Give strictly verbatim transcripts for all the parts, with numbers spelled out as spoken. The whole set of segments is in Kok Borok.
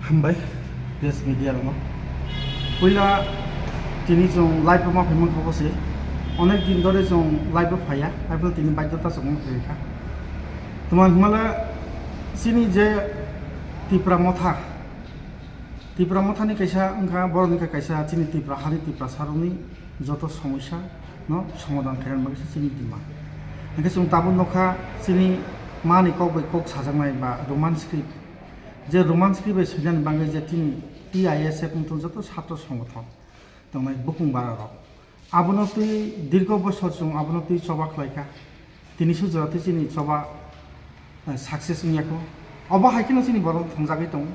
Hambai, press media rokno. Puila tini chwng live-o ma phaimang kha bose. Onek din dhore chwng live-o phaiya, haibano tini baidhota chwng ma phai kha. Tuma hwnmale chini je Tipra Motha, Tipra Mothani kaisa wngkha, borokni khe kaisa chini Tipra hani Tiprasarokni joto somosya no somadhan khaina bagwi se chini demand. Hwnkhe chwng tabuk nokha chini mani kok bai kok sajaknai ba Roman script. Je Roman script bai swinani bagwi je chini T I S F wngtong joto satro songothon tongnai bukung bara rok. Abono twi dirgo bosor chwng abono twi choba khlaikha. Tini sujora twi chini choba, eh, success wngya kho. Obo hai kheno chini borok thwngjagwi tongo.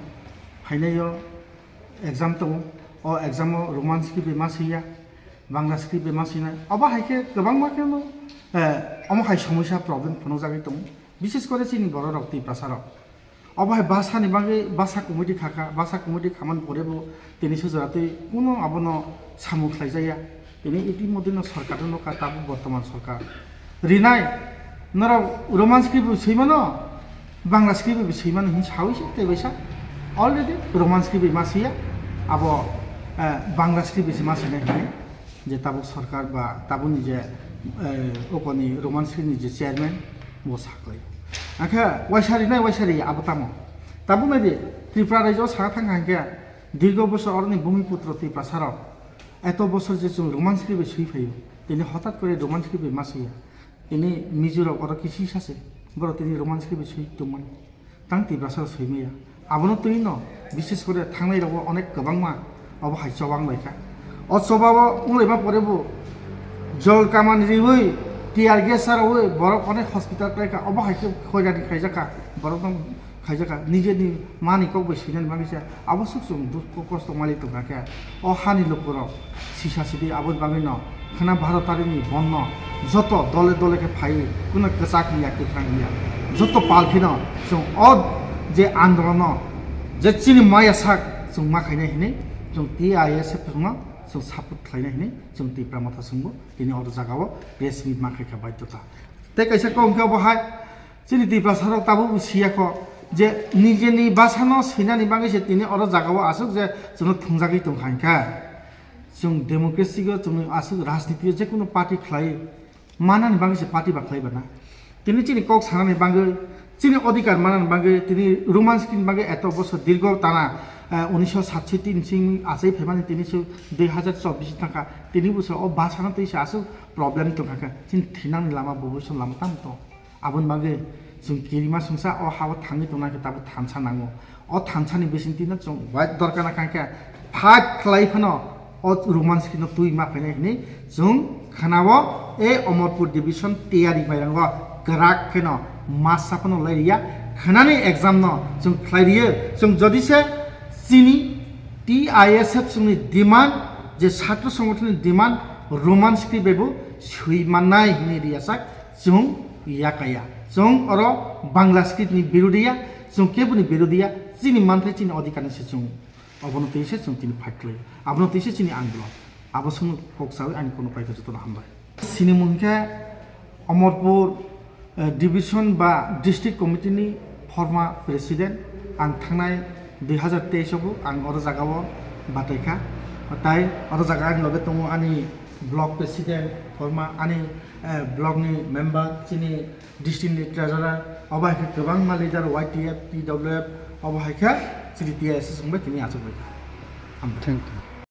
Phainaio exam tongo. O exam o Roman script bai ma swiya, Bangla script bai ma swinai. Obo hai khe kwbangma kheno, eh, omo hai somosya problem phunukjagwi tongo. Bishes kore chini borok rok Tiprasa rok. Obo hai bhasha ni bagwi bhasha committee khakha, bhasha committee khamani pore bo tini sujora twi kuno abono samung khlaijakya. Tini itimodheno sorkar no nokha tabuk bortoman sorkar. Rinai norok Roman script bo swimano, Bangla script bo swimano hin sawi se tei baisa. Already Roman script ma swiya, abo, eh, Bangla script se ma swinai hinwi. Je tabuk sorkar ba tabukni je, eh, okoni Roman script ni je chairman bo saklai. Akhe waisari nai waisari abo tamo. Tabuk nai di Tripura rajyo o saka thang hangke dirgo bosor oroni bhumiputro Tiprasa rok eto bosor je chwng Roman script bai swi phaio. Tini hotat kore Roman script bai ma swiya. Tini Mizo rok oro kisi sase. Borok tini Roman script bai swi tongmani. Tang Tiprasa swimaya. Abono twi no, bishes kore thangnai rogo onek kwbangma obo hai choba wnglaikha. O choba o wnglaima pore bo jol kaman riwi, tear gas rawi borok onek hospital klaikha. Obo hai khe khoirani khaijakha, borok no khaijakha. Nijeni mani kok bai swinani bagwi se abo suk chwng dukh kosto mali tongkha khe. O hani lukurok sisa sidi aboni bagwino khwna baro tarikni bonno joto dole dole khe phaiwi kuno kwchak hiya kwkhwrang hiya joto pal kheno chwng o je andolono je chini maya sak chwng ma khainai hinwi chwng T I S F no chwng support khlainai hinwi chwng Tipra Motha chwngbo tini oro jagao press meet ma khaikha baidhota. Tei kaisa kok hwnkhe obo hai chini Tiprasa rok tabuk bo siya kho je nijeni bhasha no swinani bagwi se tini oro jagao aswk je chwngno thwngjagwi tongkha hwnkha. Chwng democracy o chwng aswk rajniti o je kono party khlai manani bagwi se party ba khlai bana. Tini chini kok sanani bagwi, chini odhikar manani bagwi, tini Roman script ni bagwi eto bosor dirgo tana, eh, unisho satsotti ni simi achai phaimani tini su dui hazar chobbish thangkha. Tini bo se o bhasha no twi se aswk problem tongkha khe. Chini thinangni lama, bobisot lama tamo tongo. Aboni bagwi chwng kirima swngsa o ha-o thangwi tongna khe tabuk thansa nango. O thansani bisingtwi no chwng bai dorkar na kha khe fight khlai phano o Roman script no twi ma phainai hinwi chwng khwnao. E Omorpur division tiyari mairango kwrak kheno masa phano lai riya, khwnani exam no chwng khlai riyo. Chwng jodi se chini T I S F chwngni demand je chhatro songothanni demand Roman script bai bo swi mannai hinwi riyasak. Chwng yakaya. Chwng oro Bangla script ni birodiya, chwng keboni birodiya, chini manthai chini odhikar ni se chwng. Obono twi se chwng tini fight khlai. Abono twi se chini andolon. Abo swngno kok sawi ani kono paikha jotono hambai. Sinimung khe Omorpur, eh, division ba district committee ni former president ang thangnai dui hazar teis o bo ang oro jagao bataikha. Tai oro jaga ani loge tongo ani block president, former ani, eh, block ni member, chini district ni treasurer, obo hai khe kwbangma leader Y T F, T W F, obo hai khe chini T I S S wngbai tini achukbai kha. Hambai. Thank you.